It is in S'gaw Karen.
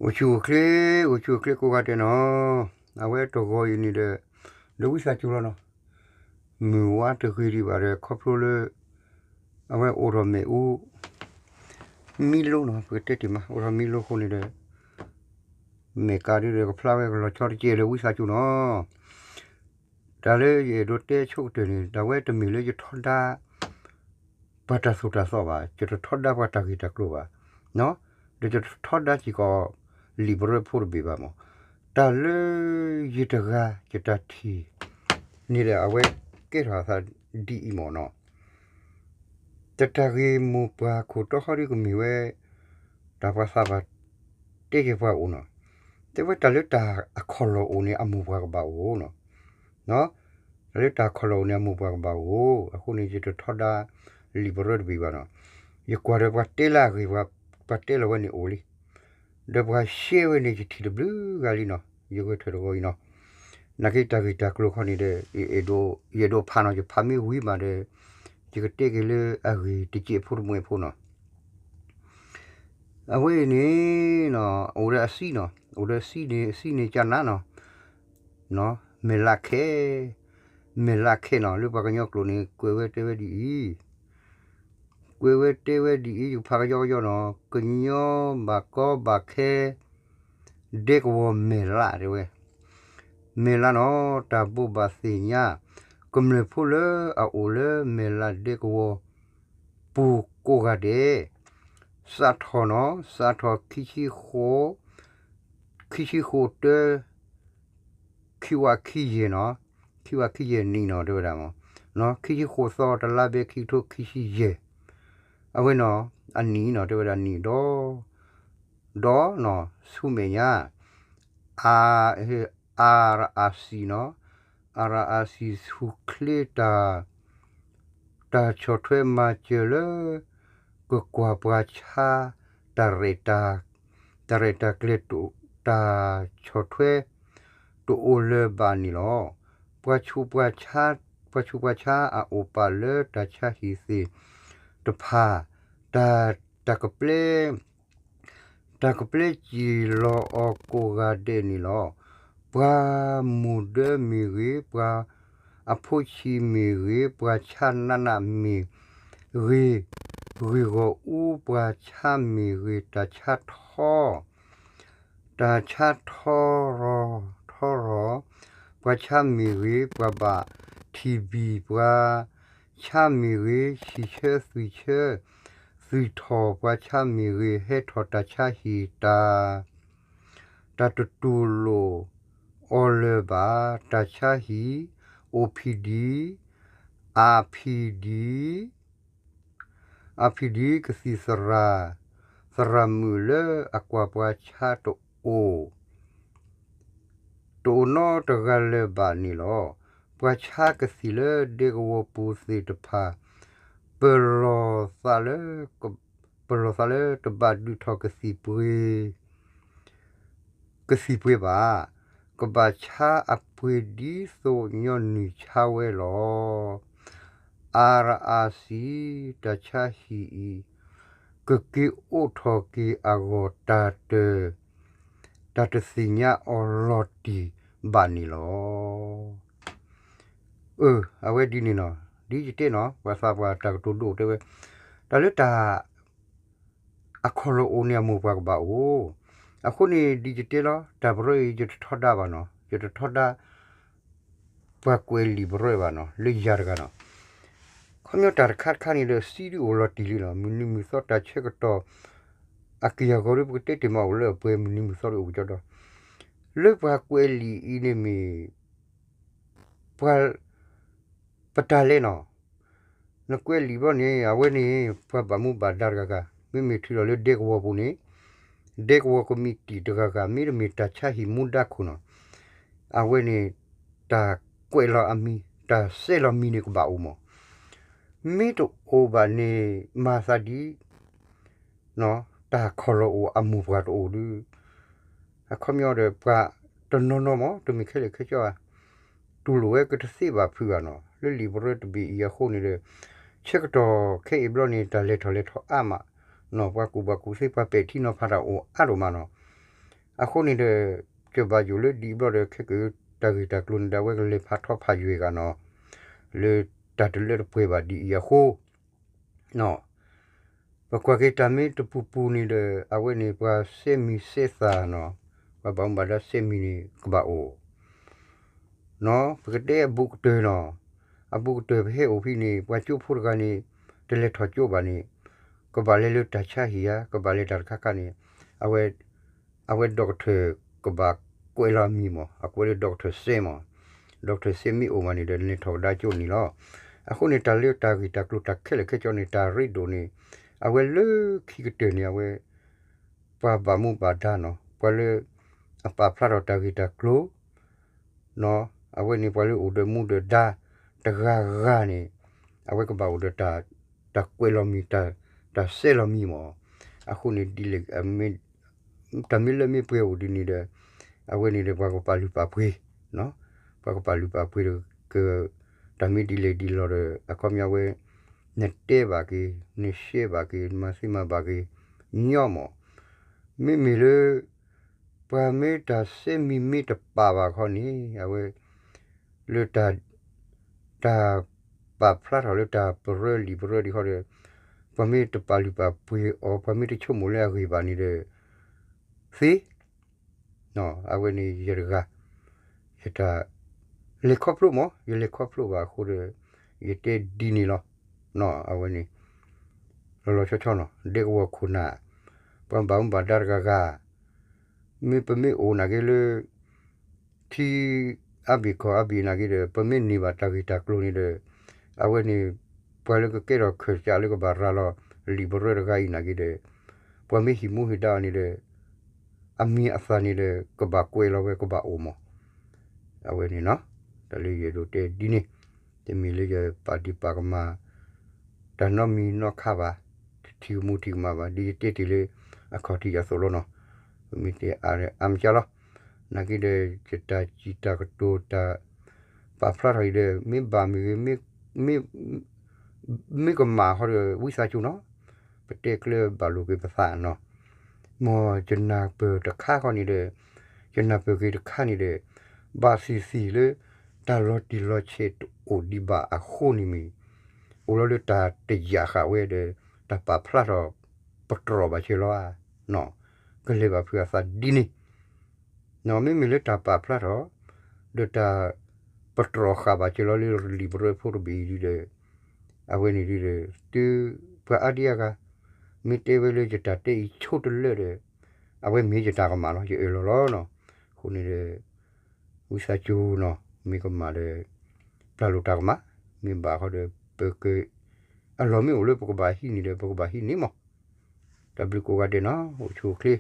အိၣ်ဆူၣ်အိၣ်ချ့, အိၣ်ဆူၣ်အိၣ်ချ့ကိးဂၤဒဲးနီၤ, အဝဲတဂီၤအံၤန့ၣ်ဒီး ဒီးဝံသးစူၤလီၤနီၤ, မုၢ်ဝါတဂ့ၤဒံးဘၣ်ဒီး ခီဖျိလၢ အဝဲအိၣ်ထီၣ်မ့ၣ်အူ မံလိနီၤ, ပကတဲတ့ၢ်မး အိၣ်ထီၣ်မံလိအဃိန့ၣ်ဒီး မဲာ်ကးဒုဒီးကဖျါဝဲကလီၤဆီတကဲလၢဝံသးစူၤနီၤ. တၢ်လၢယအဲၣ်ဒိးတဲဆိကတၢၢ်န့ၣ် တၢ်ဝဲတမ့ၢ်လၢယထီဒါ ပှၤတၢ်သိၣ်တၢ်သီဘၣ်, ယတထီဒါပှၤတၢ်ဂ့ၢ်တၢ်ကျိၤဘၣ်, ဒီးယတထီဒါစ့ၢ်ကီး လံာ်ပရၢဖိတဘ့ၣ်ဘၣ်မး, တၢ်လၢယတဂၤယတၢ်ထံၣ်န့ၣ်ဒီး အဝဲကဲထီၣ်အသးဒ်အံၤမးနီၤ. တၢ်တၢ်ဂ့ၢ်မိၢ်ပှၢ်ခိၣ်တီဃီဒ်ကမ့ၢ်ဝဲ တၢ်ပှၤသးပှၢ်တဲက့ၤပှၤအိၣ်နီၤ, တဲဝဲတၢ်လၢတၢ်အခီၣ်လီၢ်အိၣ်န့ၣ် အမိၢ်ပှၢ်ကဘၣ်အိၣ်နီၤ, တၢ်လၢတၢ်အခီၣ်လီၢ်အိၣ်န့ၣ် အမိၢ်ပှၢ်ကဘၣ်အိၣ်, အဃိန့ၣ် ယတထီဒါလံာ်ပရၢတဘ့ၣ်ဘၣ်နီၤ. ယကွၢ်ဒီးပှၤတဲလၢအဂ့ၢ် ပှၤတဲလီၤဝဲန့ၣ်အိၣ်လံ, ဒီးပှၤရှဲဝဲန့ၣ် ယထံၣ်တဘျုးဂၤလံနီၤ, ယဂဲၤထၢၣ်တဂီၤအံၤနီၤ. နာ်က့တၢ်ဂ့ၢ်တၢ်ကျိၤခီန့ၣ်ဒီး ယအဲၣ်ဒိးဖးနီၤ, ယဖးမ့ၢ်ဝံၤမးဒီး ယကတဲက့ၤလၢအဂ့ၢ်တစဲးဖိတမှဲးဖိနီၤ. အဝဲအံၤန့ၣ် အိၣ်ဒီးအစံနီၤ, အိၣ်ဒီးအစံန့ၣ် အစံန့ၣ်ကနးနီၤ, မဲာ်လးခဲ, မဲာ်လးခဲနီၤ, လၢပှၤကညီကျိာ်န့ၣ် ကွဲးဝဲတဲဝဲဒ်အံၤ, ကွဲးဝဲတဲဝဲဒ်အံၤ ယကဖးကယီကယီနီၤ, ကညီဘၣ်ကီဘၣ်ခဲ ဒဲကဝီၤမဲာ်လးတဲဝဲ, မဲာ်လးနီၤ, တၢ်ဘိးဘၣ်သ့ၣ်ညါ ကမျၢၢ်ဖိလၢအအိၣ်လၢမဲာ်လးဒဲကဝီၤ ပူၤကိးဂၤဒဲး, စးထီၣ်နီၤ, စးထီၣ်ခံဆံဃိး, ခံဆံဃိးတၢ ခံဝးခံယဲၢ်နီၤ, ခံဝးခံယဲၢ်နံၣ်နီၤ တဲဝဲဒၣ်မး, ခံဆံဃိးသီ တလါဘဲ ခံကထိခံဆံယဲၢ်, အဝဲနီၤ, အနံၣ်နီၤ တဲဝဲဒၣ်နံၣ်ဒီး ဒီးနီၤ ဆူမဲာ်ညါ အါ အါရအါစံနီၤ, အါရအါစံဆူၣ်ချ့တၢ် တၢ်ဆီၣ်ထွဲမၤစၢၤလၢ ကကွၢ်ပှၤဆါ တၢ်ရဲၣ်တၢ် တၢ်ရဲၣ်တၢ်ကျဲၤ တၢ်ဆီၣ်ထွဲ တအိၣ်လၢၤဘၣ်န့ၣ်လီၤ. ပှၤဆူးပှၤဆါ ပှၤဆူးပှၤဆါအအိၣ်ပာ်လၢတၢ်ဆါဟံၣ်သ့ၣ်တဖၣ် တၢ် တၢ်ကပျဲ တၢ်ကပျဲစ့ၢ်လီၤအီၤကိးဂၤဒဲးန့ၣ်လီၤ. ပှၤမိၢ်ဒၢမ့ၢ်ဂ့ၤ, ပှၤအဖိဆံးမ့ၢ်ဂ့ၤ, ပှၤဆါနးနးမ့ၢ်ဂ့ၤ, ဂ့ၢ်ဂီၢ်အူပှၤဆါမ့ၢ်ဂ့ၤ, တၢ်ဆါထီ တၢ်ဆါထီရီၤ ထီရီၤ, ပှၤဆါမ့ၢ်ဂ့ၤ, ပှၤဘၣ်ထံၣ်ဘံၣ်ပှၤ ဆါမ့ၢ်ဂ့ၤ, ဆံၣ်ဆၢသွံၣ်ဆၢ သွံၣ်ထီၣ်ပှၤဆါမ့ၢ်ဂ့ၤ, ဟဲထီၣ်တၢ်ဆါဟံၣ်တၢ် တၢ်တတူၢ်လိာ်အီၤလၢၤဘၣ်, တၢ်ဆါဟံၣ် အိၣ်ဖံးဒံး အါဖံးဒံး အါဖံးဒံး ကသံၣ်သရၣ် သရၣ်မုၣ်လၢအကွၢ်ပှၤဆါတအိၣ် တအိၣ်နီတဂၤလၢၤဘၣ်န့ၣ်လီၤ. ပှၤဆါကသံၣ်လၢဒဲကဝီၤပူၤသ့ၣ်တဖၣ် ပလီၢ်သးလၢ ပလီၢ်သးလၢတဘၣ်ဒုးထီၣ်ကသံၣ်ပှ့ၤ ကသံၣ်ပှ့ၤဘၣ်, ကဘၣ်ဆါအပှ့ၤဒ်သိးညီနုၢ်ဆါဝဲလီၤ. အါရအါစံ တၢ်ဆါဟံၣ်အံၤ ကက့ၤအိးထီၣ်က့ၤအဂီၢ်တၢ်တ တၢ်တသ့ၣ်ညါအီၤလီၤတံၢ်ဘၣ်န့ၣ်လီၤ. အၢ အဝဲဒ်န့ၣ်နီၤ, ဒ်ယတဲနီၤ ပှၤသးပှၢ်တၢ်ကတိၤဒိၣ်တဲဝဲ, တၢ်လၢတၢ် အခီၣ်လီၢ်အိၣ်န့ၣ် အမိၢ်ပှၢ်ကဘၣ်အိၣ်, အဃိန့ၣ် ဒ်ယတဲလီၤ တၢ်ပရၢအံၤ ယတထီဒါဘၣ်နီၤ, ယတထီဒါ ပှၤကွဲးလံာ်ပရၢဘၣ်နီၤ လၢယၤတဂၤနီၤ. ခီပညီတၢ်တခါတခါန့ၣ်ဒီး စံဒုးအိၣ်လီၤတံၢ်လံနီၤ, မုၢ်နံၤမုၢ်သီတၢ်ဆၢကတီၢ် အက့ၢ်အဂီၤဒီး ပကတဲတ့ၢ်မးအိၣ်လၢအပှဲၤ မုၢ်နံၤမုၢ်သီဒီးအိၣ်ကဒီး, လၢပှၤကွဲးလံာ်အံၤန့ၣ်မ့ၢ် ပှၤ ပတၢ်လဲၤနီၤ, နကွဲးလံာ်ဘျီန့ၣ် အဝဲန့ၣ် ပှၤဘၣ်မူဘၣ်ဒါတဂၤဂၤ, မ့မ့ၢ်ထုးထီၣ်လၢဒဲကဝီၤပူၤန့ၣ် ဒဲကဝီၤကမံးတံာ်တဂၤဂၤ မ့တမ့ၢ်တၢ်ဆါဟံၣ်မူဒါခိၣ်နီၤ, အဝဲန့ၣ် တၢ်ကွဲးလီၤအမံၤ တၢ်စဲးလီၤမံၤန့ၣ်ကဘၣ်အိၣ်မး, မ့တအိၣ်ဘၣ်န့ၣ် မၤသးဒ် တၢ်ခီၣ်လီၢ်အိၣ်အမိၢ်ပှၢ်တအိၣ်ဒီး အခီပညီဒီး ပှၤတနီၤနီၤမး တမ့ၢ်ခဲလၢာ်ခဲဆ့ဘၣ် တူၢ်လိာ်ဝဲကတသ့ဘၣ်ဖုးဘၣ်နီၤ လၢလံာ်ပရၢတဘ့ၣ်အံၤအဃိန့ၣ်ဒီး ဆၢကတီၢ်ခဲအံၤဘျီန့ၣ် တၢ်လဲၤထီၣ်လဲၤထီၣ်အါမးနီၤ ပှၤကူၣ်ဘၣ်ကူၣ်သ့ ပှၤပဲာ်ထံနီၤဖးတၢ်အိၣ်အါဒိၣ်မးနီၤ. အဃိန့ၣ်ဒီး ကဘၣ်ယိၣ်လၢဒ်အံၤဘျီဒီး ခဲကတၢၢ်တၢ်ဂ့ၢ်တၢ်ကျိၤန့ၣ်ဒီး အဝဲကလဲၤဖးထီဖးယွဲၢ်ဂၤနီၤ, လၢတၢ်တလၢတပှဲၤဘၣ်ဒ်အံၤအဃိ ပကွၢ်က့ၤတၢ်မ့ၢ်တပူၤပူၤန့ၣ်ဒီး အဝဲန့ၣ်ပှၤစဲမံၤစဲသၣ်နီၤ, ပှၤဘၣ်မူဘၣ်ဒါစဲမံၤန့ၣ်ကဘၣ်အိၣ် ပကတဲအဘူးကတၢၢ်နီၤ, အဘူးကတၢၢ်ပဟဲအိၣ်ဖဲန့ၣ် ပှၤကၠိဖိတဂၤန့ၣ် တလဲၤထီၣ်ကၠိဘၣ်န့ၣ် ကဘၣ်လဲၤလၢတၢ်ဆါဟံၣ်ဧါ, ကဘၣ်လဲၤတၢ်တခါခါန့ၣ် အဝဲ အဝဲ doctor ကဘၣ်ကွဲးလီၤမံၤမး, အကွဲးလၢ doctor စဲမး, doctor စဲမ့ၢ်အိၣ်မးန့ၣ်ဒီး လဲၤထီၣ်ကဒါကၠိန့ၣ်လီၤ. အဃိန့ၣ် တၢ်လၢတၢ်ဂ့ၢ်တၢ်ကျိၤတၢ်ခဲလၢာ်ခဲဆ့န့ၣ် တၢ်ရ့ဒိၣ်န့ၣ် အဝဲလၢခံကတၢၢ်န့ၣ် အဝဲ ပှၤဘၣ်မူဘၣ်ဒါနီၤ, ပှၤလၢ အပာ်ဖျါထီၣ်တၢ်ဂ့ၢ်တၢ်ကျိၤ အဝဲန့ၣ်ပှၤလၢအိၣ်ဒီးမူဒီးဒါ တဂၤဂၤန့ၣ် အဝဲကဘၣ်အိၣ်ဒီး တၢ်ကွဲးလီၤမံၤ တၢ်စဲလီၤမံၤမး, အဃိန့ၣ်ဒ်လဲၣ် တၢ်မ့ၢ်လၢမ့ၢ်ပှဲၤအိၣ်ဒ်န့ၣ်ဒီး အဝဲန့ၣ်ဒီးပှၤကပာ်လုၢ်ပာ်ပှ့ၤ ပှၤကပာ်လုၢ်ပာ်ပှ့ၤဒီး တၢ်မ့ၢ်ဒ်လဲၣ်ဒ်လဲၣ်ဒီး အခီပညီဝဲ နတဲဘၣ်က့ၤ နရှဲဘၣ်က့ၤ နမၤသ့မၤဘၣ်က့ၤ ညီမး, မ့မ့ၢ်လၢ ပှၤမ့ၢ်တၢ်စဲမံၤမ့ၢ်တပာ်ဘၣ်ခီန့ၣ် အဝဲ လၢ တၢ်ပာ်ဖျါထီၣ်လၢတၢ်ပရၢလံာ်ပရၢဒံးခီဒီး ပှၤမ့ၢ်တပာ်လုၢ်ပာ်ပှ့ၤအီၤ ပှၤမ့ၢ်တဆိကမိၣ်လၢအဂ့ၢ်ဘၣ်န့ၣ်ဒီး သ့ အဝဲန့ၣ်ယတဂၤ ယတၢ်လဲၤခီဖျိမး ယလဲၤခီဖျိဘၣ်အဃိဒီး ယတဲဒ်န့ၣ်လီၤ. အဝဲန့ၣ် လီၤလီၤဆီဆီနီၤ ဒဲကဝီၤခိၣ်နၢ် ပှၤဘၣ်မူဘၣ်ဒါတဂၤဂၤ မ့ၢ်ပမ့ၢ်အိၣ်နာ်က့လၢ ထံအါဘ့ၣ်ကီၢ်အါဘ့ၣ်နာ်က့ဒီး ပမ့ၢ်န့ၢ်ဘၣ်တၢ်ဂ့ၢ်တၢ်ကျိၤန့ၣ်ဒီး အဝဲန့ၣ် ပှၤလၢကကဲထီၣ်ခၢၣ်စးလၢကဘၣ်ရၤလီၤလံာ်ပရၢတဂၤအံၤနာ်က့ဒီး ပှၤမ့ၢ်ဟံးမူဟ့ၣ်ဒါအီၤန့ၣ်ဒီး အမံၤအသၣ်န့ၣ်ဒီး ကဘၣ်ကွဲးလီၤဝဲကဘၣ်အိၣ်မး အဝဲန့ၣ်နီၤ တၢ်လၢယအဲၣ်ဒိးတဲဒ်န့ၣ် တမ့ၢ်လၢယပာ်ဒံးပာ်ကမၣ် တၢ်နီတမံၤနီတခါဘၣ်, တထံၣ်ကမူထံၣ်ကမၣ်ဘၣ် ဒ်ယတဲတ့ၢ်လၢ အခီၣ်ထံးအသိးလီၤနီၤ, ပမ့ၢ်တဲအါအါမးကလီၤ, နာ်က့ဒီး ယတၢ်စံးတၢ်ကတိၤတၢ် ပာ်ဖျါထီၣ်အံၤဒီး မ့ၢ်ဘၣ်မ့ၢ်ဂ့ၤ မ့ၢ်ကမၣ်ဃီဒီး ဝံသးစူၤနီၤ, ပတဲကျဲဘၣ်လိာ်က့ၤပသးနီၤ, မ်ယနၢ်ပၢၢ်တခါဃီန့ၣ်ဒီး ယနၢ်ပၢၢ်က့ၤတခါန့ၣ်ဒီး ဘၣ်သ့ၣ်သ့ၣ်လၢ တၢ်လီၤတံၢ်လီၤဆဲးတအိၣ်ဒံးဘၣ်အဃိန့ၣ်မ့ၢ် အိၣ်လီၤလၢတၢ်တယာ်ဃာ်ဝဲဒီး တၢ်ပာ်ဖျါထီၣ်ပတြီၢ်ဘၣ်က့ၤလီၤဧါ, ကလဲၤဘၣ်ဖုးအသးဒ်န့ၣ် မ့မ့ၢ်လၢတၢ်ပာ်ဖျါထီၣ် ဒီးတၢ်ပတြီၢ်ဃာ်ဘၣ်က့ၤလီၤလၢလံာ်ပရၢဖိတဘ့ၣ်အံၤဒီး အဝဲန့ၣ်ဒီး တုၤပှၤအါဒံအါဂၤ မ့ၢ်တဲဝဲလၢယတၢ်တဲအံၤဆိတလၢဒီး အဝဲမ့ၢ်ယတၢ်ကမၣ်လီၤ ယအၢၣ်လီၤလီၤနီၤ, အဃိန့ၣ်ဒီး ဝံသးစူၤနီၤ မ့ၢ်ကမၣ်ဒီး ပျၢ်လိာ်တၢ်ကမၣ်, မ့ၢ်ဘၣ်ဃီဒီး ပက အလီၢ်မ့ၢ်အိၣ်လၢပကဘၣ်ဟံးန့ၢ်ဒီး ပကဘၣ်ဟံးန့ၢ်မး, တၢ်ဘျုးကိးဂၤဒဲးနီၤ အိၣ်ဆူၣ်အိၣ်ချ့